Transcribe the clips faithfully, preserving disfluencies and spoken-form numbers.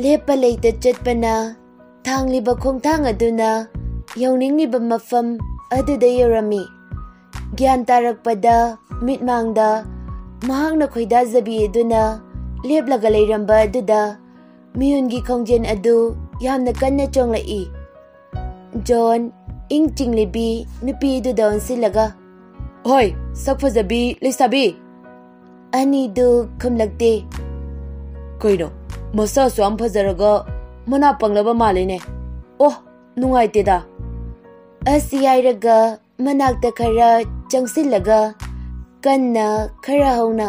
ꯂꯦꯞꯄ ꯂꯩꯇ ꯆꯠꯄꯅ ꯊꯥꯡꯂꯤꯕ ꯈꯣꯡꯊꯥꯡ ꯑꯗꯨꯅ ꯌꯧꯅꯤꯡꯂꯤꯕ ꯃꯐꯝ ꯑꯗꯨꯗ ꯌꯧꯔꯝꯃꯤ꯫ ꯒ꯭ꯌꯥꯟ ꯇꯥꯔꯛꯄꯗ ꯃꯤꯠꯃꯥꯡꯗ ꯃꯍꯥꯛꯅ ꯈꯣꯏꯗꯥꯖꯕꯤ ꯑꯗꯨꯅ ꯂꯦꯞꯂꯒ ꯂꯩꯔꯝꯕ ꯑꯗꯨꯗ ꯃꯤꯍꯨꯟꯒꯤ ꯈꯣꯡꯖꯦꯜ ꯑꯗꯨ ꯌꯥꯝꯅ ꯀꯟꯅ ꯆꯣꯡꯂꯛꯏ꯫ ꯖꯣꯟ ꯏꯪ ꯆꯤꯡꯂꯤꯕꯤ ꯅꯨꯄꯤꯗꯨꯗ ꯑꯣꯟꯁꯤꯜꯂꯒ, "ꯍꯣꯏ, ꯁꯛ ꯐꯖꯕꯤ ꯂꯩꯁꯥꯕꯤ!" ꯑꯅꯤꯗꯨ ꯈꯨꯝꯂꯛꯇꯦ꯫ "ꯀꯩꯅꯣ, ꯃꯁꯥꯁꯨ ꯌꯥꯝ ꯐꯖꯔꯒ ꯃꯅꯥ ꯄꯪꯂꯕ ꯃꯥꯜꯂꯤꯅꯦ꯫ ꯑꯣ, ꯅꯨꯡꯉꯥꯏꯇꯦꯗ!" ꯑꯁꯤ ꯍꯥꯏꯔꯒ ꯃꯅꯥꯛꯇ ꯈꯔ ꯆꯪꯁꯤꯜꯂꯒ ꯀꯟꯅ ꯈꯔ ꯍꯧꯅ,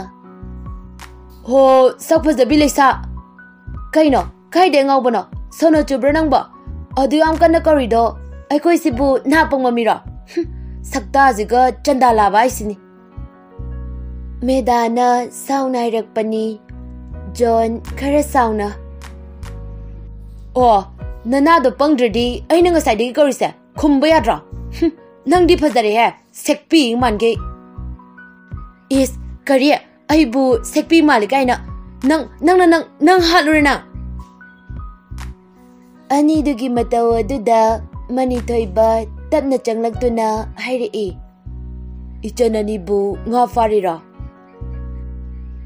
"ꯍꯣ, ꯁꯛ ꯐꯖꯕꯤ ꯂꯩꯁꯥ!" "ꯀꯩꯅꯣ, ꯀꯥꯏꯗꯩ ꯑꯉꯥꯎꯕꯅꯣ? ꯁꯣꯅꯣ ꯆꯨꯕ꯭ꯔꯣ ꯅꯪꯕꯣ? ꯑꯗꯨ ꯌꯥꯝ ꯀꯟꯅ ꯀꯧꯔꯤꯗꯣ? ꯑꯩꯈꯣꯏꯁꯤꯕꯨ ꯅꯍꯥ ꯄꯪꯕ ꯃꯤꯔꯣ? ꯍꯨꯝ, ꯁꯛꯇꯥꯁꯤꯒ ꯆꯟꯗꯥ ꯂꯥꯕ ꯍꯥꯏꯁꯤꯅꯤ!" ꯃꯦꯗꯥꯅ ꯁꯥꯎꯅ ꯍꯥꯏꯔꯛꯄꯅꯤ꯫ ꯖꯣꯟ ꯈꯔ ꯁꯥꯎꯅ, "ꯑꯣ, ꯅꯅꯥꯗꯣ ꯄꯪꯗ꯭ꯔꯗꯤ ꯑꯩꯅ ꯉꯁꯥꯏꯗꯒꯤ ꯀꯧꯔꯤꯁꯦ ꯈꯨꯝꯕ ꯌꯥꯗ꯭ꯔꯣ? ꯍꯨꯝ, ꯅꯪꯗꯤ ꯐꯖꯔꯦꯍꯦ, ꯁꯦꯛꯄꯤ ꯃꯥꯟꯒꯩ!" "ꯏꯁ, ꯀꯔꯤ? ꯑꯩꯕꯨ ꯁꯦꯛꯄꯤ ꯃꯥꯜꯂꯤ ꯀꯥꯏꯅ? ꯅꯪ, ꯅꯪꯅ, ꯅꯪ, ꯅꯪ ꯍꯥꯠꯂꯨꯔꯦ ꯅꯪ!" ꯑꯅꯤꯗꯨꯒꯤ ꯃꯇꯧ ꯑꯗꯨꯗ ꯃꯅꯤꯊꯣꯏꯕ ꯇꯞꯅ ꯆꯪꯂꯛꯇꯨꯅ ꯍꯥꯏꯔꯛꯏ, "ꯏꯆꯟ ꯑꯅꯤꯕꯨ ꯉꯥ ꯐꯥꯔꯤꯔꯣ?"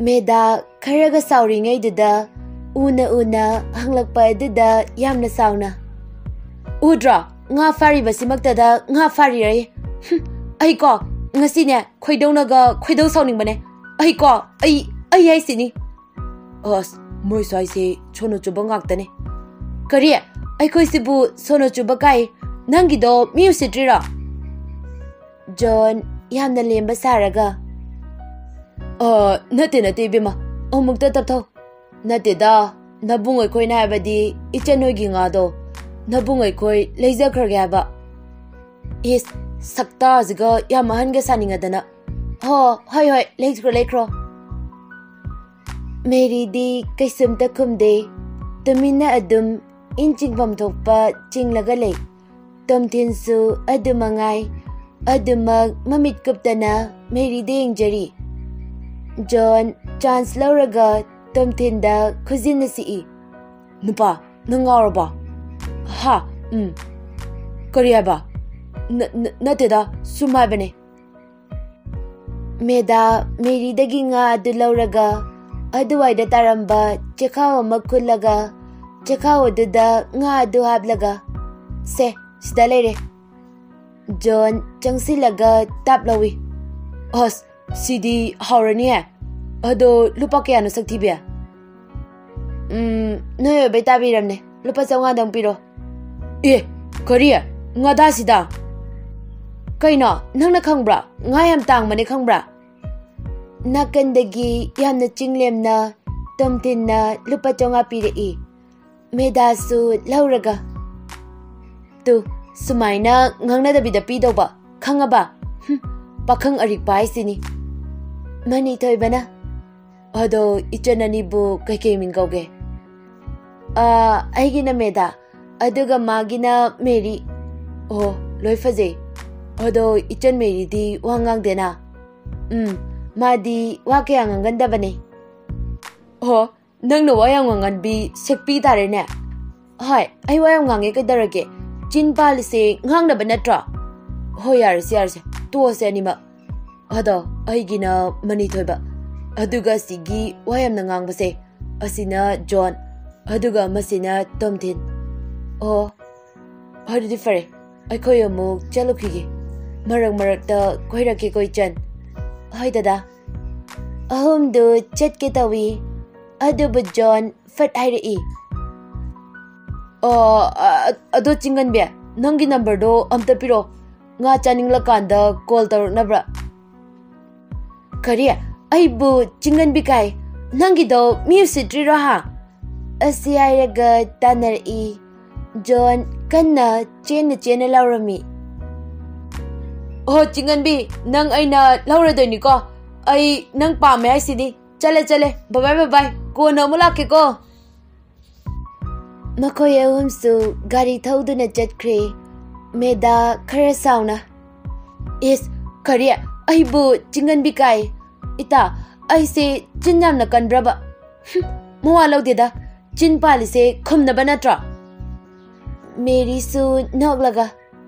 ꯃꯦꯗꯥ ꯈꯔꯒ ꯁꯥꯎꯔꯤꯉꯩꯗꯨꯗ ꯎꯅ ꯎꯅ ꯍꯪꯂꯛꯄ ꯑꯗꯨꯗ ꯌꯥꯝꯅ ꯁꯥꯎꯅ, "ꯎꯗ꯭ꯔꯣ? ꯉꯥ ꯐꯥꯔꯤꯕꯁꯤꯃꯛꯇꯗ ꯉꯥ ꯐꯥꯔꯤꯔꯌꯦ꯫ ꯍꯨꯝ, ꯑꯩꯀꯣ ꯉꯁꯤꯅꯦ ꯈꯣꯏꯗꯧꯅꯒ ꯈꯣꯏꯗꯧ ꯁꯥꯎꯅꯤꯡꯕꯅꯦ꯫ ꯑꯩꯀꯣ, ꯑꯩ, ꯑꯩ ꯍꯥꯏꯁꯤꯅꯤ!" ꯑꯁ, ꯃꯣꯏ ꯁ꯭ꯋꯥꯏꯁꯦ ꯁꯣꯅꯣ ꯆꯨꯕ ꯉꯥꯛꯇꯅꯦ꯫ "ꯀꯔꯤ? ꯑꯩꯈꯣꯏꯁꯤꯕꯨ ꯁꯣꯅꯣ ꯆꯨꯕ ꯀꯥꯏ? ꯅꯪꯒꯤꯗꯣ ꯃꯤ ꯎꯁꯤꯠꯇ꯭ꯔꯤꯔꯣ?" ꯖꯣꯟ ꯌꯥꯝꯅ ꯂꯦꯝꯕ ꯁꯥꯔꯒ, "ꯑ, ꯅꯠꯇꯦ, ꯅꯠꯇꯦ, ꯏꯕꯦꯝꯃ, ꯑꯃꯨꯛꯇ ꯇꯞꯊꯧ꯫ ꯅꯠꯇꯦꯗ, ꯅꯕꯨꯡ ꯑꯩꯈꯣꯏꯅ ꯍꯥꯏꯕꯗꯤ ꯏꯆꯟ ꯍꯣꯏꯒꯤ ꯉꯥꯗꯣ ꯅꯕꯨꯡ ꯑꯩꯈꯣꯏ ꯂꯩꯖꯈ꯭ꯔꯒꯦ ꯍꯥꯏꯕ꯫" "ꯏꯁ, ꯁꯛꯇꯥꯁꯤꯒ ꯌꯥꯝ ꯑꯍꯟꯒ ꯁꯥꯅꯤꯡꯉꯗꯅ꯫ ꯍꯣ, ꯍꯣꯏ, ꯍꯣꯏ, ꯂꯩꯈ꯭ꯔꯣ, ꯂꯩꯈ꯭ꯔꯣ꯫" ꯃꯦꯔꯤꯗꯤ ꯀꯩꯁꯨꯝꯇ ꯈꯨꯝꯗꯦ꯫ ꯇꯨꯃꯤꯟꯅ ꯑꯗꯨꯝ ꯏꯟ ꯆꯤꯡꯐꯝ ꯊꯣꯛꯄ ꯆꯤꯡꯂꯒ ꯂꯩ꯫ ꯇꯣꯝꯊꯤꯟꯁꯨ ꯑꯗꯨ ꯃꯉꯥꯏ꯫ ꯑꯗꯨꯃꯛ ꯃꯃꯤꯠ ꯀꯨꯞꯇꯅ ꯃꯦꯔꯤꯗ ꯌꯦꯡꯖꯔꯤ꯫ ꯖꯣꯟ ꯆꯥꯟꯁ ꯂꯧꯔꯒ ꯇꯣꯝꯊꯤꯟꯗ ꯈꯨꯖꯤꯟꯅ ꯁꯤꯛꯏ꯫ ꯅꯨꯄꯥ, ꯅꯪ ꯉꯥꯎꯔꯕꯣ? ꯍꯥ? ꯎꯝ. ꯀꯔꯤ ꯍꯥꯏꯕ? ꯅ-, ꯅ-, ꯅꯠꯇꯦꯗ, ꯁꯨꯝ ꯍꯥꯏꯕꯅꯦ꯫ ꯃꯦꯗꯥ ꯃꯦꯔꯤꯗꯒꯤ ꯉꯥ ꯑꯗꯨ ꯂꯧꯔꯒ, ꯑꯗꯨꯋꯥꯏꯗ ꯇꯥꯔꯝꯕ ꯆꯦꯈꯥꯎ ꯑꯃ ꯈꯨꯜꯂꯒ, ꯆꯦꯈꯥꯎ ꯑꯗꯨꯗ ꯉꯥ ꯑꯗꯨ ꯍꯥꯞꯂꯒ, "ꯁꯦ, ꯁꯤꯗ ꯂꯩꯔꯦ꯫" ꯖꯣꯟ ꯆꯪꯁꯤꯜꯂꯒ ꯇꯥꯞ ꯂꯧꯏ꯫ "ꯑꯁ, ꯁꯤꯗꯤ ꯍꯥꯎꯔꯅꯤꯍꯦ꯫ ꯑꯗꯣ ꯂꯨꯄꯥ ꯀꯌꯥꯅꯣ, ꯁꯛꯊꯤꯕꯤ?" "ꯎꯝ, ꯅꯣꯏ ꯑꯣꯏꯕꯩ ꯇꯥꯕꯤꯔꯝꯅꯦ꯫ ꯂꯨꯄꯥ ꯆꯥꯝꯃꯉꯥꯗꯪ ꯄꯤꯔꯣ꯫" "ꯑꯦ, ꯀꯔꯤ? ꯉꯥꯗꯥꯁꯤꯗ?" "ꯀꯩꯅꯣ, ꯅꯪꯅ ꯈꯪꯕ꯭ꯔꯥ? ꯉꯥ ꯌꯥꯝ ꯇꯥꯡꯕꯅꯦ, ꯈꯪꯕ꯭ꯔꯥ?" ꯅꯥꯀꯟꯗꯒꯤ ꯌꯥꯝꯅ ꯆꯤꯡꯂꯦꯝꯅ ꯇꯣꯝꯊꯤꯟꯅ ꯂꯨꯄꯥ ꯆꯥꯝꯃꯉꯥ ꯄꯤꯔꯛꯏ꯫ ꯃꯦꯗꯥꯁꯨ ꯂꯧꯔꯒ, "ꯇꯨ, ꯁꯨꯃꯥꯏꯅ ꯉꯥꯡꯅꯗꯕꯤꯗ ꯄꯤꯗꯧꯕ, ꯈꯪꯉꯕ? ꯍꯨꯝ, ꯄꯥꯈꯪ ꯑꯔꯤꯛꯄ ꯍꯥꯏꯁꯤꯅꯤ꯫" ꯃꯅꯤꯊꯣꯏꯕꯅ, "ꯑꯗꯣ ꯏꯆꯟ ꯑꯅꯤꯕꯨ ꯀꯩꯀꯩ ꯃꯤꯡ ꯀꯧꯒꯦ?" "ꯑꯥ, ꯑꯩꯒꯤꯅ ꯃꯦꯗꯥ, ꯑꯗꯨꯒ ꯃꯥꯒꯤꯅ ꯃꯦꯔꯤ꯫" "ꯑꯣ, ꯂꯣꯏ ꯐꯖꯩ꯫ ꯑꯗꯣ ꯏꯆꯟ ꯃꯦꯔꯤꯗꯤ ꯋꯥ ꯉꯥꯡꯗꯦꯅ?" "ꯎꯝ, ꯃꯥꯗꯤ ꯋꯥ ꯀꯌꯥ ꯉꯥꯡꯒꯟꯗꯕꯅꯦ꯫" "ꯑꯣ, ꯅꯪꯅ ꯋꯥ ꯌꯥꯝ ꯉꯥꯡꯒꯟꯕꯤ ꯁꯦꯛꯄꯤ ꯇꯥꯔꯦꯅꯦ꯫" "ꯍꯣꯏ, ꯑꯩ ꯋꯥ ꯌꯥꯝ ꯉꯥꯡꯉꯦ, ꯀꯩꯗꯧꯔꯒꯦ? ꯆꯤꯟ ꯄꯥꯜꯂꯤꯁꯦ ꯉꯥꯡꯅꯕ ꯅꯠꯇ꯭ꯔꯣ?" "ꯍꯣꯏ, ꯌꯥꯔꯦꯁꯦ, ꯌꯥꯔꯦꯁꯦ, ꯇꯣꯛꯑꯁꯦ ꯑꯅꯤꯃꯛ꯫ ꯑꯗꯣ ꯑꯩꯒꯤꯅ ꯃꯅꯤꯊꯣꯏꯕ, ꯑꯗꯨꯒ ꯑꯁꯤꯒꯤ ꯋꯥ ꯌꯥꯝꯅ ꯉꯥꯡꯕꯁꯦ, ꯑꯁꯤꯅ ꯖꯣꯟ, ꯑꯗꯨꯒ ꯑꯃꯁꯤꯅ ꯇꯣꯝꯊꯤꯟ꯫" "ꯑꯣ, ꯑꯗꯨꯗꯤ ꯐꯔꯦ, ꯑꯩꯈꯣꯏ ꯑꯃꯨꯛ ꯆꯠꯂꯨꯈꯤꯒꯦ꯫ ꯃꯔꯛ ꯃꯔꯛꯇ ꯀꯣꯏꯔꯛꯀꯦꯀꯣ, ꯏꯆꯟ꯫" "ꯍꯣꯏ, ꯗꯗꯥ꯫" ꯑꯍꯨꯝꯗꯨ ꯆꯠꯀꯦ ꯇꯧꯏ, ꯑꯗꯨꯕꯨ ꯖꯣꯟ ꯐꯠ ꯍꯥꯏꯔꯛꯏ꯫ "ꯑꯣ, ꯑ-, ꯑꯗꯣ ꯆꯤꯡꯉꯟꯕꯤ, ꯅꯪꯒꯤ ꯅꯝꯕꯔꯗꯣ ꯑꯝꯇ ꯄꯤꯔꯛꯑꯣ꯫ ꯉꯥ ꯆꯥꯅꯤꯡꯂꯀꯥꯟꯗ ꯀꯣꯜ ꯇꯧꯔꯛꯅꯕ꯭ꯔꯥ?" "ꯀꯔꯤ? ꯑꯩꯕꯨ ꯆꯤꯡꯉꯟꯕꯤ ꯀꯥꯏ? ꯅꯪꯒꯤꯗꯣ ꯃꯤ ꯎꯁꯤꯠꯇ꯭ꯔꯤꯔꯣ, ꯍꯥ?" ꯑꯁꯤ ꯍꯥꯏꯔꯒ ꯇꯥꯟꯅꯔꯛꯏ꯫ ꯖꯣꯟ ꯀꯟꯅ ꯆꯦꯟꯅ ꯆꯦꯟꯅ ꯂꯥꯎꯔꯝꯃꯤ꯫ "ꯑꯣ, ꯆꯤꯡꯉꯟꯕꯤ, ꯅꯪ ꯑꯩꯅ ꯂꯧꯔꯗꯣꯏꯅꯤꯀꯣ꯫ ꯑꯩ ꯅꯪ ꯄꯥꯝꯃꯦ ꯍꯥꯏꯁꯤꯅꯤ꯫ ꯆꯠꯂꯦ, ꯆꯠꯂꯦ꯫ ꯕꯕꯥꯏ, ꯕꯕꯥꯏ꯫ ꯀꯣꯟꯅ ꯑꯃꯨꯛ ꯂꯥꯛꯀꯦꯀꯣ꯫" ꯃꯈꯣꯏ ꯑꯍꯨꯝꯁꯨ ꯒꯥꯔꯤ ꯊꯧꯗꯨꯅ ꯆꯠꯈ꯭ꯔꯦ꯫ ꯃꯦꯗꯥ ꯈꯔ ꯁꯥꯎꯅ, "ꯏꯁ, ꯀꯔꯤ? ꯑꯩꯕꯨ ꯆꯤꯡꯒꯟꯕꯤ ꯀꯥꯏ? ꯏꯇꯥ, ꯑꯩꯁꯦ ꯆꯤꯟ ꯌꯥꯝꯅ ꯀꯟꯕ꯭ꯔꯕ? ꯍꯨꯝ, ꯃꯋꯥ ꯂꯧꯗꯦꯗ꯫ ꯆꯤꯟ ꯄꯥꯜꯂꯤꯁꯦ ꯈꯨꯝꯅꯕ ꯅꯠꯇ꯭ꯔꯣ? ꯃꯦꯔꯤꯁꯨ ꯅꯣꯛꯂꯒ,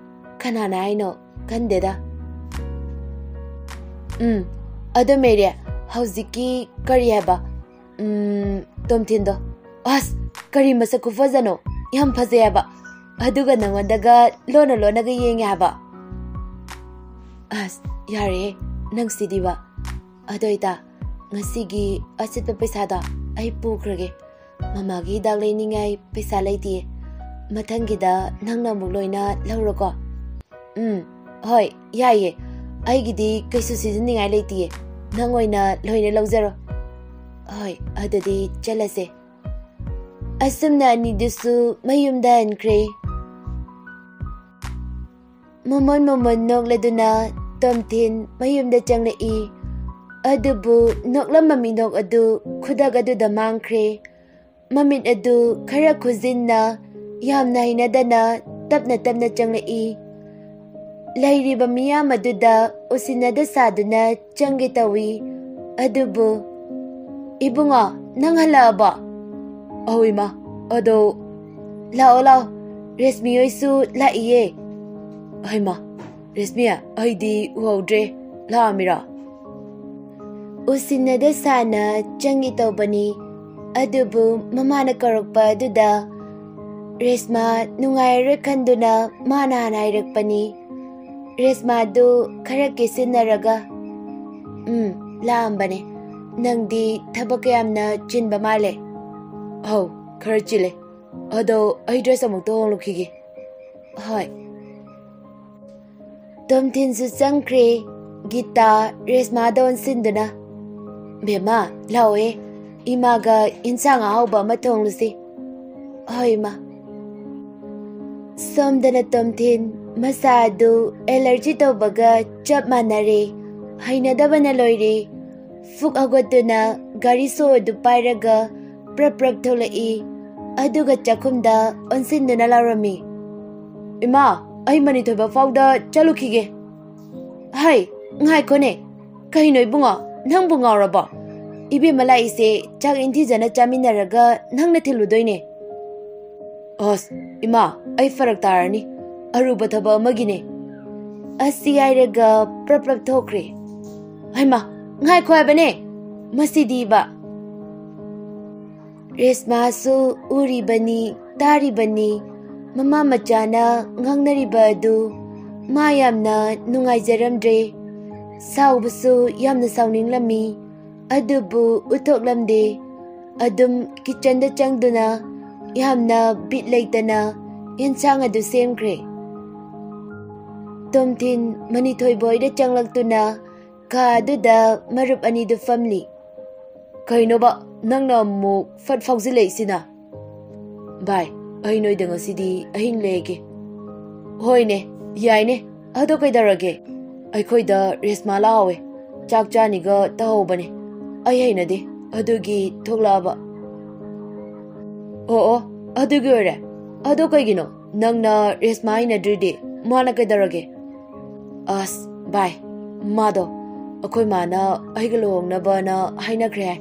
"ꯀꯅꯥꯅ ꯍꯥꯏꯅꯣ? ꯈꯟꯗꯦꯗ꯫ ꯎꯝ, ꯑꯗꯣ ꯃꯦꯔꯤ, ꯍꯧꯖꯤꯛꯀꯤ ꯀꯔꯤ ꯍꯥꯏꯕ? ꯎꯝ, ꯇꯣꯝꯊꯤꯟꯗꯣ꯫ ꯑꯁ, ꯀꯔꯤ ꯃꯁꯛ ꯈꯨꯐꯖꯅꯣ! ꯌꯥꯝ ꯐꯖꯩ ꯍꯥꯏꯕ꯫ ꯑꯗꯨꯒ ꯅꯉꯣꯟꯗꯒ ꯂꯣꯟꯅ ꯂꯣꯟꯅꯒ ꯌꯦꯡꯉꯦ ꯍꯥꯏꯕ꯫" ꯑꯁ, ꯌꯥꯔꯦꯍꯦ, ꯅꯪꯁꯤꯗꯤꯕ꯫ ꯑꯗꯣ ꯏꯇꯥ, ꯉꯁꯤꯒꯤ ꯑꯆꯠꯄ ꯄꯩꯁꯥꯗꯣ ꯑꯩ ꯄꯨꯈ꯭ꯔꯒꯦ꯫ ꯃꯃꯥꯒꯤ ꯍꯤꯗꯥꯛ ꯂꯩꯅꯤꯡꯉꯥꯏ ꯄꯩꯁꯥ ꯂꯩꯇꯤꯌꯦ꯫ ꯃꯊꯪꯒꯤꯗ ꯅꯪꯅ ꯑꯃꯨꯛ ꯂꯣꯏꯅ ꯂꯧꯔꯣꯀꯣ꯫ ꯎꯝ, ꯍꯣꯏ, ꯌꯥꯏꯌꯦ꯫ ꯑꯩꯒꯤꯗꯤ ꯀꯩꯁꯨ ꯁꯤꯖꯤꯟꯅꯤꯡꯉꯥꯏ ꯂꯩꯇꯤꯌꯦ꯫ ꯅꯪ ꯑꯣꯏꯅ ꯂꯣꯏꯅ ꯂꯧꯖꯔꯣ꯫ ꯍꯣꯏ, ꯑꯗꯨꯗꯤ ꯆꯠꯂꯁꯦ꯫ ꯑꯁꯨꯝꯅ ꯑꯅꯤꯗꯨꯁꯨ ꯃꯌꯨꯝꯗ ꯍꯟꯈ꯭ꯔꯦ꯫ ꯃꯣꯃꯣꯟ ꯃꯣꯃꯣꯟ ꯅꯣꯛꯂꯗꯨꯅ ꯇꯣꯝꯊꯤꯟ ꯃꯌꯨꯝꯗ ꯆꯪꯂꯛꯏ꯫ ꯑꯗꯨꯕꯨ ꯅꯣꯛꯂꯝꯕ ꯃꯤꯅꯣꯛ ꯑꯗꯨ ꯈꯨꯗꯛ ꯑꯗꯨꯗ ꯃꯥꯡꯈ꯭ꯔꯦ꯫ ꯃꯃꯤꯠ ꯑꯗꯨ ꯈꯔ ꯈꯨꯖꯤꯟꯅ ꯌꯥꯝꯅ ꯍꯩꯅꯗꯅ ꯇꯞꯅ ꯇꯞꯅ ꯆꯪꯂꯛꯏ꯫ ꯂꯩꯔꯤꯕ ꯃꯤꯌꯥꯝ ꯑꯗꯨꯗ ꯎꯁꯤꯟꯅꯗ ꯁꯥꯗꯨꯅ ꯆꯪꯒꯦ ꯇꯧꯏ꯫ ꯑꯗꯨꯕꯨ, "ꯏꯕꯨꯡꯉꯣ, ꯅꯪ ꯍꯜꯂꯛꯑꯕꯣ?" "ꯑꯧ ꯏꯃꯥ, ꯑꯗꯣ ꯂꯥꯛꯑꯣ ꯂꯥꯛꯑꯣ, ꯔꯦꯁꯃꯤ ꯍꯣꯏꯁꯨ ꯂꯥꯛꯏꯌꯦ꯫" "ꯍꯩꯃꯥ, ꯔꯦꯁꯃꯤ, ꯑꯩꯗꯤ ꯎꯍꯧꯗ꯭ꯔꯦ, ꯂꯥꯛꯑꯝꯃꯤꯔꯣ?" ꯎꯁꯤꯟꯅꯗ ꯁꯥꯅ ꯆꯪꯒꯦ ꯇꯧꯕꯅꯤ꯫ ꯑꯗꯨꯕꯨ ꯃꯃꯥꯅ ꯀꯧꯔꯛꯄ ꯑꯗꯨꯗ ꯔꯦꯁꯃꯥ ꯅꯨꯡꯉꯥꯏꯔꯔꯣꯏ ꯈꯟꯗꯨꯅ ꯃꯥꯅ ꯍꯥꯟꯅ ꯍꯥꯏꯔꯛꯄꯅꯤ꯫ ꯔꯦꯁꯃꯥꯗꯨ ꯈꯔ ꯀꯦꯁꯤꯟꯅꯔꯒ, "ꯎꯝ, ꯂꯥꯛꯑꯝꯕꯅꯦ꯫ ꯅꯪꯗꯤ ꯊꯕꯛ ꯀꯌꯥꯝꯅ ꯆꯤꯟꯕ ꯃꯥꯜꯂꯦ꯫" "ꯑꯧ, ꯈꯔ ꯆꯤꯜꯂꯦ꯫ ꯑꯗꯣ ꯑꯩ ꯗ꯭ꯔꯦꯁ ꯑꯃꯨꯛꯇ ꯍꯣꯡꯂꯨꯈꯤꯒꯦ꯫" "ꯍꯣꯏ꯫" ꯇꯣꯝꯊꯤꯟꯁꯨ ꯆꯪꯈ꯭ꯔꯦ꯫ ꯒꯤꯇꯥ ꯔꯦꯁꯃꯥꯗ ꯑꯣꯟꯁꯤꯟꯗꯨꯅ, "ꯕꯦꯝꯃ, ꯂꯥꯛꯑꯣꯍꯦ, ꯏꯃꯥꯒ ꯏꯟꯁꯥꯡ ꯑꯍꯥꯎꯕ ꯑꯃ ꯊꯣꯡꯂꯨꯁꯤ꯫" "ꯍꯣꯏ, ꯏꯃꯥ꯫" ꯁꯣꯝꯗꯅ ꯇꯣꯝꯊꯤꯟ ꯃꯁꯥ ꯑꯗꯨ ꯑꯦꯂꯔꯖꯤ ꯇꯧꯕꯒ ꯆꯞ ꯃꯥꯟꯅꯔꯦ꯫ ꯍꯩꯅꯗꯕꯅ ꯂꯣꯏꯔꯦ꯫ ꯐꯨꯛ ꯍꯧꯒꯠꯇꯨꯅ ꯒꯥꯔꯤ ꯁꯣ ꯑꯗꯨ ꯄꯥꯏꯔꯒ ꯄ꯭ꯔꯞ ꯄ꯭ꯔꯞ ꯊꯣꯛꯂꯛꯏ꯫ ꯑꯗꯨꯒ ꯆꯥꯛꯈꯨꯝꯗ ꯑꯣꯟꯁꯤꯟꯗꯨꯅ ꯂꯥꯎꯔꯝꯃꯤ, "ꯏꯃꯥ, ꯑꯩ ꯃꯅꯤꯊꯣꯏꯕ ꯐꯥꯎꯗ ꯆꯠꯂꯨꯈꯤꯒꯦ꯫" "ꯍꯩ, ꯉꯥꯏꯈꯣꯅꯦ꯫ ꯀꯩꯅꯣ ꯏꯕꯨꯡꯉꯣ, ꯅꯪꯕꯨ ꯉꯥꯎꯔꯕꯣ? ꯏꯕꯦꯝꯃ ꯂꯥꯛꯏꯁꯦ ꯆꯥꯛ ꯏꯟꯊꯤꯖꯅ ꯆꯥꯃꯤꯟꯅꯔꯒ ꯅꯪꯅ ꯊꯤꯜꯂꯨꯗꯣꯏꯅꯦ꯫ ꯑꯁ, ꯏꯃꯥ, ꯑꯩ ꯐꯔꯛ ꯇꯥꯔꯅꯤ꯫ ꯑꯔꯨꯕ ꯊꯕꯛ ꯑꯃꯒꯤꯅꯦ꯫ ꯑꯁꯤ ꯍꯥꯏꯔꯒ ꯄ꯭ꯔꯞ ꯄ꯭ꯔꯞ ꯊꯣꯛꯈ꯭ꯔꯦ꯫ ꯍꯩꯃꯥ, ꯉꯥꯏꯈꯣ ꯍꯥꯏꯕꯅꯦ꯫ ꯃꯁꯤꯗꯤꯕ꯫ ꯔꯦꯁꯃꯥꯁꯨ ꯎꯔꯤꯕꯅꯤ, ꯇꯥꯔꯤꯕꯅꯤ꯫ ꯃꯃꯥ ꯃꯆꯥꯅ ꯉꯥꯡꯅꯔꯤꯕ ꯑꯗꯨ ꯃꯥ ꯌꯥꯝꯅ ꯅꯨꯡꯉꯥꯏꯖꯔꯝꯗ꯭ꯔꯦ꯫ ꯁꯥꯎꯕꯁꯨ ꯌꯥꯝꯅ ꯁꯥꯎꯅꯤꯡꯂꯝꯃꯤ꯫ ꯑꯗꯨꯕꯨ ꯎꯠꯊꯣꯛꯂꯝꯗꯦ꯫ ꯑꯗꯨꯝ ꯀꯤꯆꯟꯗ ꯆꯪꯗꯨꯅ ꯌꯥꯝꯅ ꯕꯤꯠ ꯂꯩꯇꯅ ꯌꯦꯟꯁꯥꯡ ꯑꯗꯨ ꯁꯦꯝꯈ꯭ꯔꯦ꯫ ꯇꯣꯝꯊꯤꯟ ꯃꯅꯤꯊꯣꯏꯕ ꯍꯣꯏꯗ ꯆꯪꯂꯛꯇꯨꯅ ꯀꯥ ꯑꯗꯨꯗ ꯃꯔꯨꯞ ꯑꯅꯤꯗꯨ ꯐꯝꯂꯤ꯫ ꯀꯩꯅꯣꯕ, ꯅꯪꯅ ꯑꯃꯨꯛ ꯐꯠ ꯐꯥꯎꯖꯤꯜꯂꯛꯏꯁꯤꯅ? ꯚꯥꯏ, ꯑꯩ ꯅꯣꯏꯗ ꯉꯁꯤꯗꯤ ꯑꯍꯤꯡ ꯂꯦꯛꯑꯒꯦ꯫ ꯍꯣꯏꯅꯦ, ꯌꯥꯏꯅꯦ꯫ ꯑꯗꯣ ꯀꯩꯗꯧꯔꯒꯦ? ꯑꯩꯈꯣꯏꯗ ꯔꯦꯁꯃꯥ ꯂꯥꯛꯍꯧꯋꯦ꯫ ꯆꯥꯛ ꯆꯥꯅꯤꯒ ꯇꯧꯍꯧꯕꯅꯦ꯫ ꯑꯩ ꯍꯩꯅꯗꯦ꯫ ꯑꯗꯨꯒꯤ ꯊꯣꯛꯂꯛꯑꯕ꯫ ꯑꯣ, ꯑꯣ, ꯑꯗꯨꯒꯤ ꯑꯣꯏꯔꯦ꯫ ꯑꯗꯣ ꯀꯩꯒꯤꯅꯣ ꯅꯪꯅ ꯔꯦꯁꯃꯥ ꯍꯩꯅꯗ꯭ꯔꯤꯗꯤ? ꯃꯥꯅ ꯀꯩꯗꯧꯔꯒꯦ? ꯑꯁ, ꯚꯥꯏ, ꯃꯥꯗꯣ ꯑꯩꯈꯣꯏ ꯃꯥꯅ ꯑꯩꯒ ꯂꯨꯍꯣꯡꯅꯕꯅ ꯍꯥꯏꯅꯈ꯭ꯔꯦ ꯍꯥꯏ꯫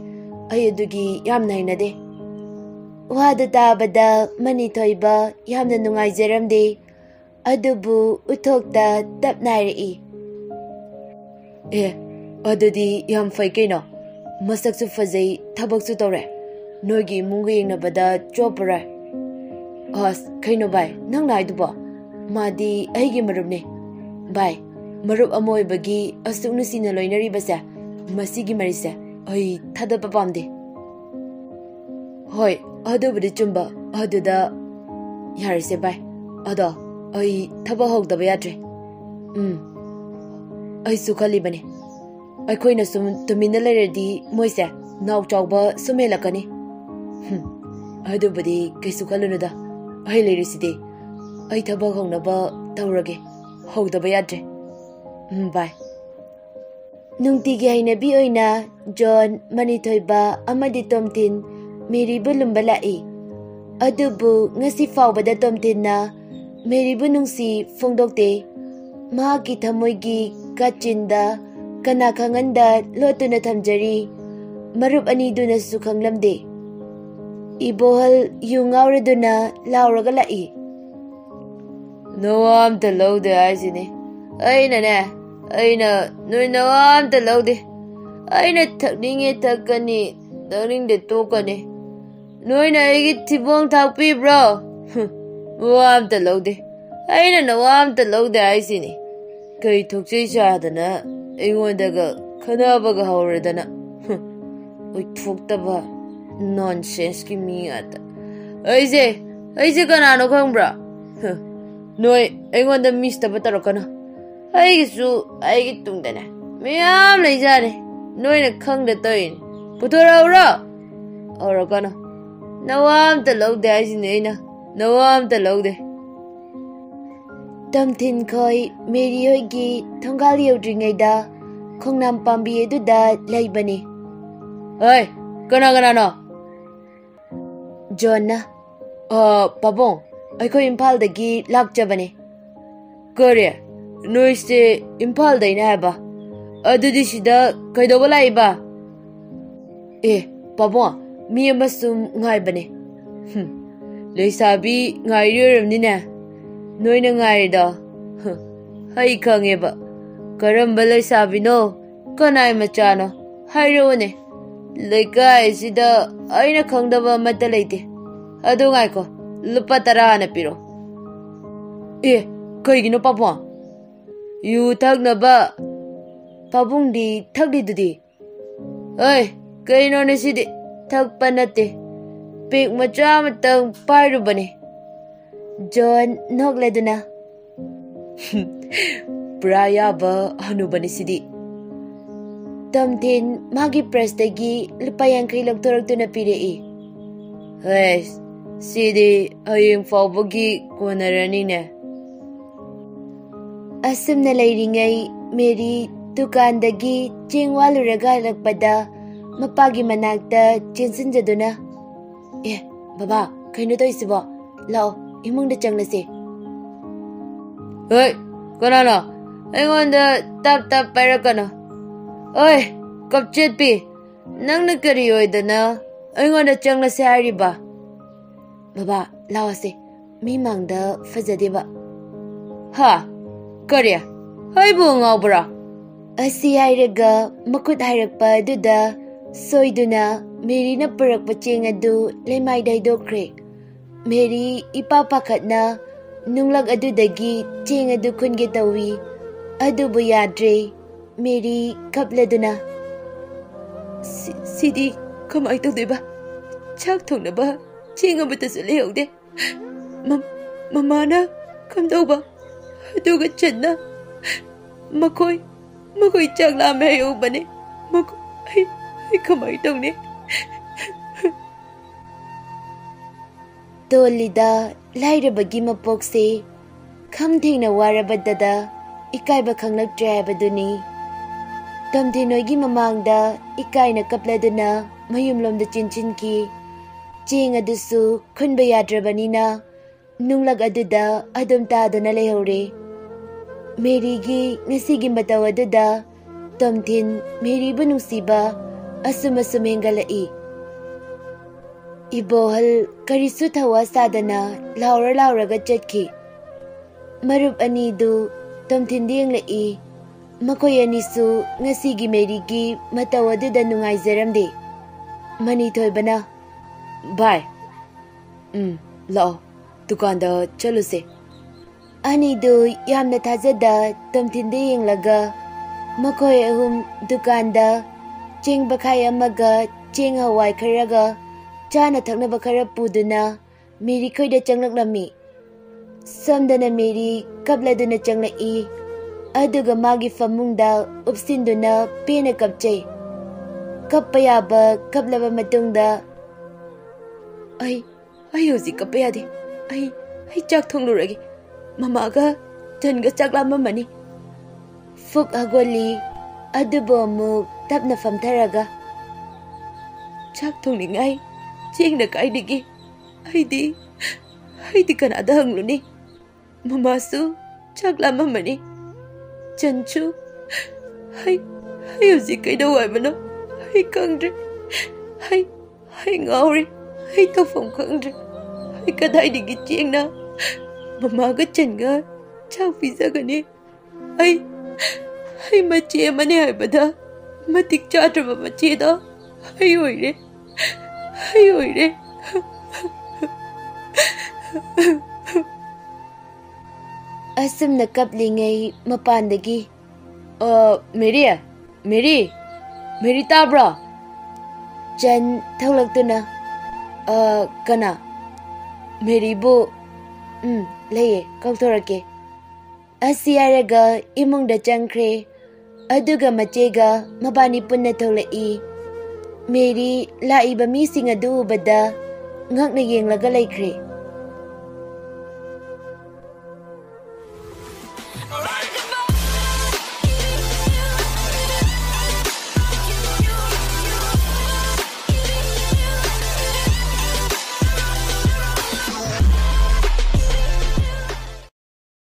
ꯑꯩ ꯑꯗꯨꯒꯤ ꯌꯥꯝꯅ ꯍꯩꯅꯗꯦ꯫ ꯋꯥꯗꯨ ꯇꯥꯕꯗ ꯃꯅꯤꯊꯣꯏꯕ ꯌꯥꯝꯅ ꯅꯨꯡꯉꯥꯏꯖꯔꯝꯗꯦ꯫ ꯑꯗꯨꯕꯨ ꯎꯠꯊꯣꯛꯇ ꯇꯞꯅ ꯍꯥꯏꯔꯛꯏ꯫ ꯑꯦ, ꯑꯗꯨꯗꯤ ꯌꯥꯝ ꯐꯩ ꯀꯩꯅꯣ꯫ ꯃꯁꯛꯁꯨ ꯐꯖꯩ, ꯊꯕꯛꯁꯨ ꯇꯧꯔꯦ꯫ ꯅꯣꯏꯒꯤ ꯏꯃꯨꯡꯒ ꯌꯦꯡꯅꯕꯗ ꯆꯣꯞꯄꯔꯣꯏ꯫ ꯑꯁ, ꯀꯩꯅꯣ ꯚꯥꯏ, ꯅꯪꯅ ꯍꯥꯏꯗꯨꯕꯣ? ꯃꯥꯗꯤ ꯑꯩꯒꯤ ꯃꯔꯨꯞꯅꯦ꯫ ꯚꯥꯏ, ꯃꯔꯨꯞ ꯑꯃ ꯑꯣꯏꯕꯒꯤ ꯑꯁꯨꯛ ꯅꯨꯡꯁꯤꯅ ꯂꯣꯏꯅꯔꯤꯕꯁꯦ, ꯃꯁꯤꯒꯤ ꯃꯔꯤꯁꯦ ꯑꯩ ꯊꯥꯗꯠꯄ ꯄꯥꯝꯗꯦ꯫ ꯍꯣꯏ, ꯑꯗꯨꯕꯨꯗꯤ ꯆꯨꯝꯕ꯫ ꯑꯗꯨꯗ ꯌꯥꯔꯦꯁꯦ ꯚꯥꯏ꯫ ꯑꯗꯣ ꯑꯩ ꯊꯕꯛ ꯍꯧꯗꯕ ꯌꯥꯗ꯭ꯔꯦ꯫ ꯎꯝ, ꯑꯩꯁꯨ ꯈꯜꯂꯤꯕꯅꯦ꯫ ꯑꯩꯈꯣꯏꯅ ꯁꯨꯝ ꯇꯨꯃꯤꯟꯅ ꯂꯩꯔꯗꯤ ꯃꯣꯏꯁꯦ ꯅꯥꯎ ꯆꯥꯎꯕ ꯁꯨꯝ ꯍꯦꯜꯂꯛꯀꯅꯤ꯫ ꯍꯨꯝ, ꯑꯗꯨꯕꯨꯗꯤ ꯀꯩꯁꯨ ꯈꯜꯂꯨꯅꯨꯗ꯫ ꯑꯩ ꯂꯩꯔꯤꯁꯤꯗꯤ꯫ ꯑꯩ ꯊꯕꯛ ꯍꯧꯅꯕ ꯇꯧꯔꯒꯦ꯫ ꯍꯧꯗꯕ ꯌꯥꯗ꯭ꯔꯦ꯫ ꯎꯝ, ꯚꯥꯏ꯫ ꯅꯨꯡꯇꯤꯒꯤ ꯍꯩꯅꯕꯤ ꯑꯣꯏꯅ ꯖꯣꯟ, ꯃꯅꯤꯊꯣꯏꯕ ꯑꯃꯗꯤ ꯇꯣꯝꯊꯤꯟ ꯃꯦꯔꯤꯕꯨ ꯂꯨꯝꯕ ꯂꯥꯛꯏ꯫ ꯑꯗꯨꯕꯨ ꯉꯁꯤ ꯐꯥꯎꯕꯗ ꯇꯣꯝꯊꯤꯟꯅ ꯃꯦꯔꯤꯕꯨ ꯅꯨꯡꯁꯤ ꯐꯣꯡꯗꯣꯛꯇꯦ꯫ ꯃꯍꯥꯛꯀꯤ ꯊꯃꯣꯏꯒꯤ ꯀꯥꯆꯤꯟꯗ ꯀꯅꯥ ꯈꯪꯍꯟꯗ ꯂꯣꯠꯇꯨꯅ ꯊꯝꯖꯔꯤ꯫ ꯃꯔꯨꯞ ꯑꯅꯤꯗꯨꯅꯁꯨ ꯈꯪꯂꯝꯗꯦ꯫ ꯏꯕꯣꯍꯜ ꯌꯨ ꯉꯥꯎꯔꯗꯨꯅ ꯂꯥꯎꯔꯒ ꯂꯥꯛꯏ꯫ ꯅꯋꯥ ꯑꯝꯇ ꯂꯧꯗꯦ ꯍꯥꯏꯁꯤꯅꯤ꯫ ꯑꯩꯅꯅꯦ, ꯑꯩꯅ ꯅꯣꯏ ꯅꯋꯥ ꯑꯝꯇ ꯂꯧꯗꯦ꯫ ꯑꯩꯅ ꯊꯛꯅꯤꯡꯉꯦ ꯊꯛꯀꯅꯤ, ꯊꯛꯅꯤꯡꯗꯦ ꯇꯣꯛꯀꯅꯤ꯫ ꯅꯣꯏꯅ ꯑꯩꯒꯤ ꯊꯤꯕꯣꯡ ꯊꯥꯛꯄꯤꯕ꯭ꯔꯣ? ꯍꯨꯝ, ꯋꯥ ꯑꯝꯇ ꯂꯧꯗꯦ꯫ ꯑꯩꯅ ꯅꯋꯥ ꯑꯝꯇ ꯂꯧꯗꯦ ꯍꯥꯏꯁꯤꯅꯤ꯫ ꯀꯩ ꯊꯣꯛꯆꯩ ꯆꯥꯗꯅ ꯑꯩꯉꯣꯟꯗꯒ ꯈꯟꯅꯕꯒ ꯍꯧꯔꯗꯅ꯫ ꯍꯨꯝ, ꯑꯣꯏꯊꯣꯛꯇꯕ ꯅꯣꯟꯁꯦꯟꯁꯀꯤ ꯃꯤ ꯉꯥꯛꯇ꯫ ꯑꯩꯁꯦ, ꯑꯩꯁꯦ ꯀꯅꯥꯅꯣ ꯈꯪꯕ꯭ꯔꯥ? ꯍꯨꯝ, ꯅꯣꯏ ꯑꯩꯉꯣꯟꯗ ꯃꯤꯁꯇꯕ ꯇꯧꯔꯛꯀꯅꯨ꯫ ꯑꯩꯒꯤꯁꯨ ꯑꯩꯒꯤ ꯇꯨꯡꯗꯅꯦ ꯃꯌꯥꯝ ꯂꯩꯖꯥꯠꯅꯤ꯫ ꯅꯣꯏꯅ ꯈꯪꯗ ꯇꯧꯔꯤꯅꯤ꯫ ꯄꯨꯊꯣꯔꯛꯎꯔꯣ? ꯍꯧꯔꯛꯀꯅꯨ꯫ ꯅꯋꯥ ꯑꯝꯇ ꯂꯧꯗꯦ ꯍꯥꯏꯁꯤꯅꯤ ꯑꯩꯅ꯫ ꯅꯋꯥ ꯑꯝꯇ ꯂꯧꯗꯦ꯫ ꯇꯝꯊꯤꯟ ꯈꯣꯏ ꯃꯦꯔꯤ ꯍꯣꯏꯒꯤ ꯊꯣꯡꯒꯥꯜ ꯌꯧꯗ꯭ꯔꯤꯉꯩꯗ ꯈꯣꯡꯅꯥꯝ ꯄꯥꯝꯕꯤ ꯑꯗꯨꯗ ꯂꯩꯕꯅꯤ꯫ ꯍꯣꯏ, ꯀꯅꯥ ꯀꯅꯥꯅꯣ? ꯖꯣꯟꯅ, "ꯑ, ꯄꯥꯕꯨꯡ, ꯑꯩꯈꯣꯏ ꯏꯝꯐꯥꯜꯗꯒꯤ ꯂꯥꯛꯆꯕꯅꯦ꯫" "ꯀꯔꯤ? ꯅꯣꯏꯁꯦ ꯏꯝꯐꯥꯜꯗꯩꯅꯦ ꯍꯥꯏꯕ? ꯑꯗꯨꯗꯤ ꯁꯤꯗ ꯀꯩꯗꯧꯕ ꯂꯥꯛꯏꯕ?" "ꯑꯦ, ꯄꯥꯕꯨꯡ, ꯃꯤ ꯑꯃ ꯁꯨꯝ ꯉꯥꯏꯕꯅꯦ꯫" "ꯍꯨꯝ, ꯂꯩꯁꯥꯕꯤ ꯉꯥꯏꯔꯤ ꯑꯣꯏꯔꯝꯅꯤꯅꯦ ꯅꯣꯏꯅ ꯉꯥꯏꯔꯤꯗꯣ꯫" "ꯍꯨꯝ, ꯑꯩ ꯈꯪꯉꯦꯕ꯫ ꯀꯔꯝꯕ ꯂꯩꯁꯥꯕꯤꯅꯣ? ꯀꯅꯥꯏ ꯃꯆꯥꯅꯣ? ꯍꯥꯏꯔꯛꯎꯅꯦ꯫ ꯂꯩꯀꯥꯏꯁꯤꯗ ꯑꯩꯅ ꯈꯪꯗꯕ ꯑꯃꯠꯇ ꯂꯩꯇꯦ꯫ ꯑꯗꯨ ꯉꯥꯏꯈꯣ, ꯂꯨꯄꯥ ꯇꯔꯥ ꯍꯥꯟꯅ ꯄꯤꯔꯣ꯫" "ꯑꯦ, ꯀꯩꯒꯤꯅꯣ ꯄꯥꯕꯨꯡ? ꯌꯨ ꯊꯛꯅꯕ ꯄꯥꯕꯨꯡꯗꯤ ꯊꯛꯂꯤꯗꯨꯗꯤ?" "ꯑꯩ, ꯀꯩꯅꯣꯅꯦ ꯁꯤꯗꯤ? ꯊꯛꯄ ꯅꯠꯇꯦ, ꯄꯦꯛ ꯃꯆꯥ ꯑꯃꯇꯪ ꯄꯥꯏꯔꯨꯕꯅꯦ꯫" ꯖꯣꯟ ꯅꯣꯛꯂꯗꯨꯅ, "ꯄꯨꯔꯥ ꯌꯥꯕ ꯍꯅꯨꯕꯅꯤ ꯁꯤꯗꯤ꯫" ꯇꯝꯊꯤꯟ ꯃꯥꯒꯤ ꯄ꯭ꯔꯁꯇꯒꯤ ꯂꯨꯄꯥ ꯌꯥꯡꯈꯩ ꯂꯧꯊꯣꯔꯛꯇꯨꯅ ꯄꯤꯔꯛꯏ꯫ "ꯍꯦ, ꯁꯤꯗꯤ ꯍꯌꯦꯡ ꯐꯥꯎꯕꯒꯤ ꯀꯣꯟꯅꯔꯅꯤꯅꯦ꯫" ꯑꯁꯨꯝꯅ ꯂꯩꯔꯤꯉꯩ ꯃꯦꯔꯤ ꯗꯨꯀꯥꯟꯗꯒꯤ ꯆꯦꯡ ꯋꯥꯜꯂꯨꯔꯒ ꯍꯜꯂꯛꯄꯗ ꯃꯄꯥꯒꯤ ꯃꯅꯥꯛꯇ ꯆꯦꯟꯁꯤꯟꯖꯗꯨꯅ, "ꯑꯦ, ꯕꯕꯥ, ꯀꯩꯅꯣ ꯇꯧꯔꯤꯁꯤꯕꯣ? ꯂꯥꯛꯑꯣ, ꯏꯃꯨꯡꯗ ꯆꯪꯂꯁꯦ꯫" "ꯍꯣꯏ, ꯀꯅꯥꯅꯣ? ꯑꯩꯉꯣꯟꯗ ꯇꯞ ꯇꯞ ꯄꯥꯏꯔꯛꯀꯅꯨ꯫ ꯑꯣꯏ, ꯀꯞꯆꯦꯠꯄꯤ, "ꯅꯪꯅ ꯀꯔꯤ ꯑꯣꯏꯗꯅ ꯑꯩꯉꯣꯟꯗ ꯆꯪꯂꯁꯦ ꯍꯥꯏꯔꯤꯕ?" "ꯕꯕꯥ, ꯂꯥꯎꯁꯦ, ꯃꯤ ꯃꯥꯡꯗ ꯐꯖꯗꯦꯕ꯫" "ꯍꯥ? ꯀꯔꯤ? ꯑꯩꯕꯨ ꯉꯥꯎꯕ꯭ꯔꯥ?" ꯑꯁꯤ ꯍꯥꯏꯔꯒ ꯃꯈꯨꯠ ꯍꯥꯏꯔꯛꯄ ꯑꯗꯨꯗ ꯁꯣꯏꯗꯨꯅ ꯃꯦꯔꯤꯅ ꯄꯨꯔꯛꯄ ꯆꯦꯡ ꯑꯗꯨ ꯂꯩꯃꯥꯏꯗ ꯍꯩꯗꯣꯛꯈ꯭ꯔꯦ꯫ ꯃꯦꯔꯤ ꯏꯄꯥ ꯄꯥꯈꯠꯅ ꯅꯨꯡꯂꯛ ꯑꯗꯨꯗꯒꯤ ꯆꯦꯡ ꯑꯗꯨ ꯈꯨꯟꯒꯦ ꯇꯧꯏ, ꯑꯗꯨꯕꯨ ꯌꯥꯗ꯭ꯔꯦ꯫ ꯃꯦꯔꯤ ꯀꯞꯂꯗꯨꯅ, "ꯁꯤ-, ꯁꯤꯗꯤ ꯀꯃꯥꯏ ꯇꯧꯗꯣꯏꯕ? ꯆꯥꯛ ꯊꯣꯡꯅꯕ ꯆꯦꯡ ꯑꯃꯠꯇꯁꯨ ꯂꯩꯍꯧꯗꯦ꯫ ꯃ-, ꯃꯃꯥꯅ ꯀꯝꯗꯧꯕ? ꯑꯗꯨꯒ ꯆꯟꯅ ꯃꯈꯣꯏ, ꯃꯈꯣꯏ ꯆꯥꯛ ꯂꯥꯝꯃꯦ ꯍꯥꯏꯍꯧꯕꯅꯦ꯫ ꯃꯈꯣꯏ, ꯑꯩ, ꯑꯩ ꯀꯃꯥꯏ ꯇꯧꯅꯤ?" ꯇꯣꯜꯂꯤꯗ ꯂꯥꯏꯔꯕꯒꯤ ꯃꯄꯣꯛꯁꯦ ꯈꯝ ꯊꯦꯡꯅ ꯋꯥꯔꯕꯗꯗ ꯏꯀꯥꯏꯕ ꯈꯪꯂꯛꯇ꯭ꯔꯦ ꯍꯥꯏꯕꯗꯨꯅꯤ꯫ ꯇꯣꯝꯊꯤꯟ ꯍꯣꯏꯒꯤ ꯃꯃꯥꯡꯗ ꯏꯀꯥꯏꯅ ꯀꯞꯂꯗꯨꯅ ꯃꯌꯨꯝꯂꯣꯝꯗ ꯆꯦꯟꯁꯤꯟꯈꯤ꯫ ꯆꯦꯡ ꯑꯗꯨꯁꯨ ꯈꯨꯟꯕ ꯌꯥꯗ꯭ꯔꯕꯅꯤꯅ ꯅꯨꯡꯂꯛ ꯑꯗꯨꯗ ꯑꯗꯨꯝ ꯇꯥꯗꯨꯅ ꯂꯩꯍꯧꯔꯦ꯫ ꯃꯦꯔꯤꯒꯤ ꯉꯁꯤꯒꯤ ꯃꯇꯧ ꯑꯗꯨꯗ ꯇꯣꯝꯊꯤꯟ ꯃꯦꯔꯤꯕꯨ ꯅꯨꯡꯁꯤꯕ ꯑꯁꯨꯝ ꯑꯁꯨꯝ ꯍꯦꯟꯒꯠꯂꯛꯏ꯫ ꯏꯕꯣꯍꯜ ꯀꯔꯤꯁꯨ ꯊꯧꯋꯥ ꯁꯥꯗꯅ ꯂꯥꯎꯔ ꯂꯥꯎꯔꯒ ꯆꯠꯈꯤ꯫ ꯃꯔꯨꯞ ꯑꯅꯤꯗꯨ ꯇꯣꯝꯊꯤꯟꯗ ꯌꯦꯡꯂꯛꯏ꯫ ꯃꯈꯣꯏ ꯑꯅꯤꯁꯨ ꯉꯁꯤꯒꯤ ꯃꯦꯔꯤꯒꯤ ꯃꯇꯧ ꯑꯗꯨꯗ ꯅꯨꯡꯉꯥꯏꯖꯔꯝꯗꯦ꯫ ꯃꯅꯤꯊꯣꯏꯕꯅ, "ꯚꯥꯏ, ꯎꯝ, ꯂꯥꯛꯑꯣ, ꯗꯨꯀꯥꯟꯗ ꯆꯠꯂꯨꯁꯦ꯫" ꯑꯅꯤꯗꯨ ꯌꯥꯝꯅ ꯊꯥꯖꯗ ꯇꯣꯝꯊꯤꯟꯗ ꯌꯦꯡꯂꯒ ꯃꯈꯣꯏ ꯑꯍꯨꯝ ꯗꯨꯀꯥꯟꯗ ꯆꯦꯡ ꯕꯈꯥꯏ ꯑꯃꯒ ꯆꯦꯡ ꯍꯋꯥꯏ ꯈꯔꯒ ꯆꯥꯅ ꯊꯛꯅꯕ ꯈꯔ ꯄꯨꯗꯨꯅ ꯃꯦꯔꯤ ꯈꯣꯏꯗ ꯆꯪꯂꯛꯂꯝꯃꯤ꯫ ꯁꯣꯝꯗꯅ ꯃꯦꯔꯤ ꯀꯞꯂꯗꯨꯅ ꯆꯪꯂꯛꯏ, ꯑꯗꯨꯒ ꯃꯥꯒꯤ ꯐꯃꯨꯡꯗ ꯎꯞꯁꯤꯟꯗꯨꯅ ꯄꯦꯟꯅ ꯀꯞꯆꯩ꯫ ꯀꯞꯄ ꯌꯥꯕ ꯀꯞꯂꯕ ꯃꯇꯨꯡꯗ, "ꯑꯩ, ꯑꯩ ꯍꯧꯖꯤꯛ ꯀꯞꯄ ꯌꯥꯗꯦ꯫ ꯑꯩ, ꯑꯩ ꯆꯥꯛ ꯊꯣꯡꯂꯨꯔꯒꯦ꯫ ꯃꯃꯥꯒ ꯆꯟꯒ ꯆꯥꯛ ꯂꯥꯝꯃꯝꯃꯅꯤ꯫" ꯐꯨꯛ ꯍꯧꯒꯠꯂꯤ, ꯑꯗꯨꯕꯨ ꯑꯃꯨꯛ ꯇꯞꯅ ꯐꯝꯊꯔꯒ, "ꯆꯥꯛ ꯊꯣꯡꯅꯤꯡꯉꯥꯏ ꯆꯦꯡꯅ ꯀꯥꯏꯗꯒꯤ? ꯑꯩꯗꯤ, ꯑꯩꯗꯤ ꯀꯅꯥꯗ ꯍꯪꯂꯨꯅꯤ? ꯃꯃꯥꯁꯨ ꯆꯥꯛ ꯂꯥꯝꯃꯝꯃꯅꯤ꯫ ꯆꯟꯁꯨ, ꯑꯩ, ꯑꯩ ꯍꯧꯖꯤꯛ ꯀꯩꯗꯧ ꯍꯥꯏꯕꯅꯣ? ꯑꯩ ꯈꯪꯗ꯭ꯔꯦ꯫ ꯑꯩ ꯑꯩ ꯉꯥꯎꯔꯦ꯫ ꯑꯩ ꯇꯧꯐꯝ ꯈꯪꯗ꯭ꯔꯦ꯫ ꯑꯩ ꯀꯗꯥꯏꯗꯒꯤ ꯆꯦꯡꯅ ꯃꯃꯥꯒ ꯆꯟꯒ ꯆꯥꯛ ꯄꯤꯖꯒꯅꯤ? ꯑꯩ ꯑꯩ ꯃꯆꯦ ꯑꯃꯅꯦ ꯍꯥꯏꯕꯗ ꯃꯇꯤꯛ ꯆꯥꯗ꯭ꯔꯕ ꯃꯆꯦꯗꯣ ꯑꯩ ꯑꯣꯏꯔꯦ꯫ ꯑꯩ ꯑꯣꯏꯔꯦ꯫ ꯑꯁꯨꯝꯅ ꯀꯞꯂꯤꯉꯩ ꯃꯄꯥꯟꯗꯒꯤ, "ꯑ, ꯃꯦꯔꯤ, ꯃꯦꯔꯤ, ꯃꯦꯔꯤ ꯇꯥꯕ꯭ꯔꯣ?" ꯆꯟ ꯊꯣꯛꯂꯛꯇꯨꯅ, "ꯑ, ꯀꯅꯥ?" ꯃꯦꯔꯤꯕꯨ, "ꯎꯝ, ꯂꯩꯌꯦ, ꯀꯧꯊꯣꯔꯛꯀꯦ"꯫ ꯑꯁꯤ ꯍꯥꯏꯔꯒ ꯏꯃꯨꯡꯗ ꯆꯪꯈ꯭ꯔꯦ꯫ ꯑꯗꯨꯒ ꯃꯆꯦꯒ ꯃꯕꯥꯅꯤ ꯄꯨꯟꯅ ꯊꯣꯛꯂꯛꯏ꯫ ꯃꯦꯔꯤ ꯂꯥꯛꯏꯕ ꯃꯤꯁꯤꯡ ꯑꯗꯨ ꯎꯕꯗ ꯉꯛꯅ ꯌꯦꯡꯂꯒ ꯂꯩꯈ꯭ꯔꯦ꯫